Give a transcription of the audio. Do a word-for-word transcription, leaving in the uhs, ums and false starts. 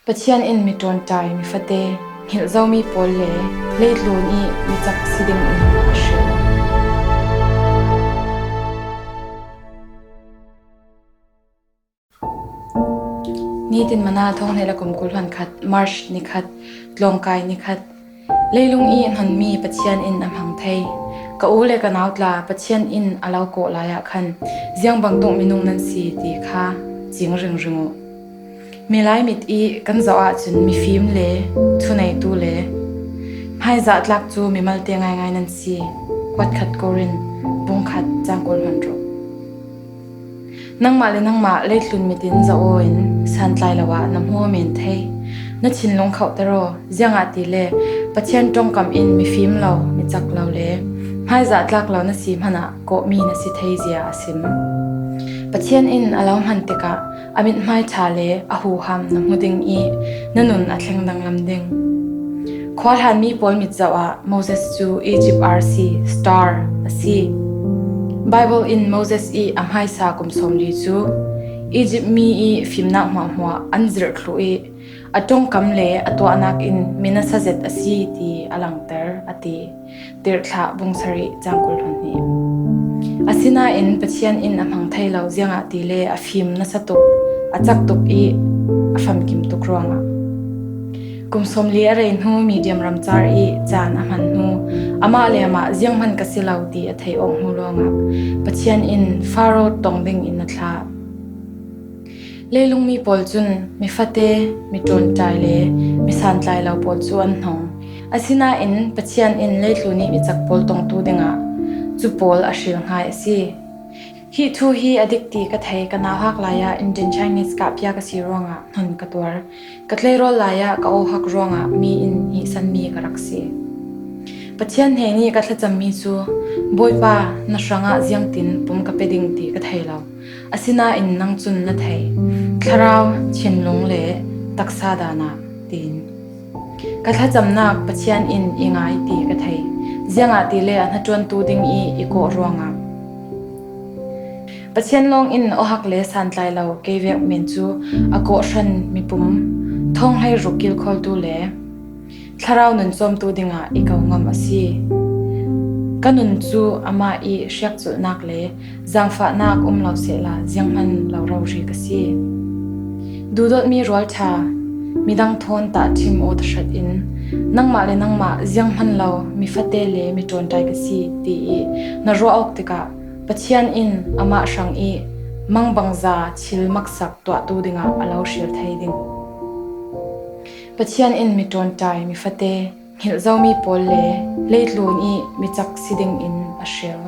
Pathian in mi ṭawnṭai, mi fate, hngilh zomi pawl le leitlun i mi cak si dingin a hrilh. Nitin Manna thawng hnih le kum kul hluan khat, March ni khat, tlawngkai ni khat. Leilung i hnonmi Pathian in a hmang thei. Ka u le ka nau tla Pathian in a lo kawh lai ah khan ziang bangtuk minung nan si ti kha cing ringring uh. Milai mit i kan zoh ahcun mifim le thuneitu le hmaizah tlak cu mimalte ngaingai nan si. Kuat khat Korin bung khat cang kul hluan ruk. Nangmah le nangmah leitlun mit in zoh aw in santlai lo ah na hmuh men thei. Na thinlung khauhter aw, ziangahtile Pathian ṭongkam in mifim lo, mi cak lo le hmaizah tlak lo na si hmanh ah kawhmi na si thei zia a sim. Pathian in a lo hman tikah a mithmai ṭha le a huham na hmu ding i na nun a thleng danglam ding. Khuahlanmi pawl mit zoh ah Moses cu Egypt arsi, star, a si. Bible in Moses i a hmaisa kum sawmli cu Egypt mi i fimnak hmuahhmuah an zirh thluh i a ṭongkam le a tuahnak in mi nasa zet a si ti a langter, a ti. Tirhthlah bung sarih cang kul hluan hnih. Asinain Pathian in a hmang thei lo, ziangahtile a fim nasa tuk, a cak tuk i a famkim tuk ruangah. Kum sawmli a rei hnu Midian ramcar i caan a hman hnu, amah le amah zianghman ka si lo ti a theih awk hnu lawngah Pathian in Faro tong dingin a thlah. Leilungmi pawl cun mi fate, mi ṭawnṭai le mi santlai lo pawl cu an hnong. Asinain Pathian in leitlun i mi cak pawl tongtu dingah cu pawl a hrilngai a si. Hi thu hi a dik ti ka thei, ka nauhak lai ah Indian Chinese kahpia ka si ruangah hnon ka tuar. Ka tleirawl lai ah ka aw hak ruangah mi in hihsanmi ka rak si. Pathian hnen i ka thlacammi cu, Bawipa, na hrangah ziangtin pum ka pe ding ti ka thei lo. Asinain nang cun na thei, thlarau, thinlung le taksa dan ah, tiin. Ka thlacamnak Pathian in i ngai ti ka thei, ziangahtile a hnaṭuantu ding i i kawh ruangah. Pathian lawng in awhak le santlai lo kei vek men cu a kawhhran mipum, thawng hleiruk kilkhawltu le thlarau nun cawmtu dingah i ko ngam a si. Ka nun cu amah i hriakculhnak le zaangfahnak um lo sehla zianghman lo rori ka si. Duhdawtmi rualṭha, midang thawn tahṭhim aw tahratin nangmah le nangmah zianghman lo mi fate le mi ṭawnṭai ka si ti i na ruah awk tikah Pathian in amah hrang i mangbangza thil maksak tuahtu dingah a lo hrial thei ding. Pathian in mi ṭawnṭai, mi fate, hngilh zomi pawl le leitlun i mi cak si dingin a hrial.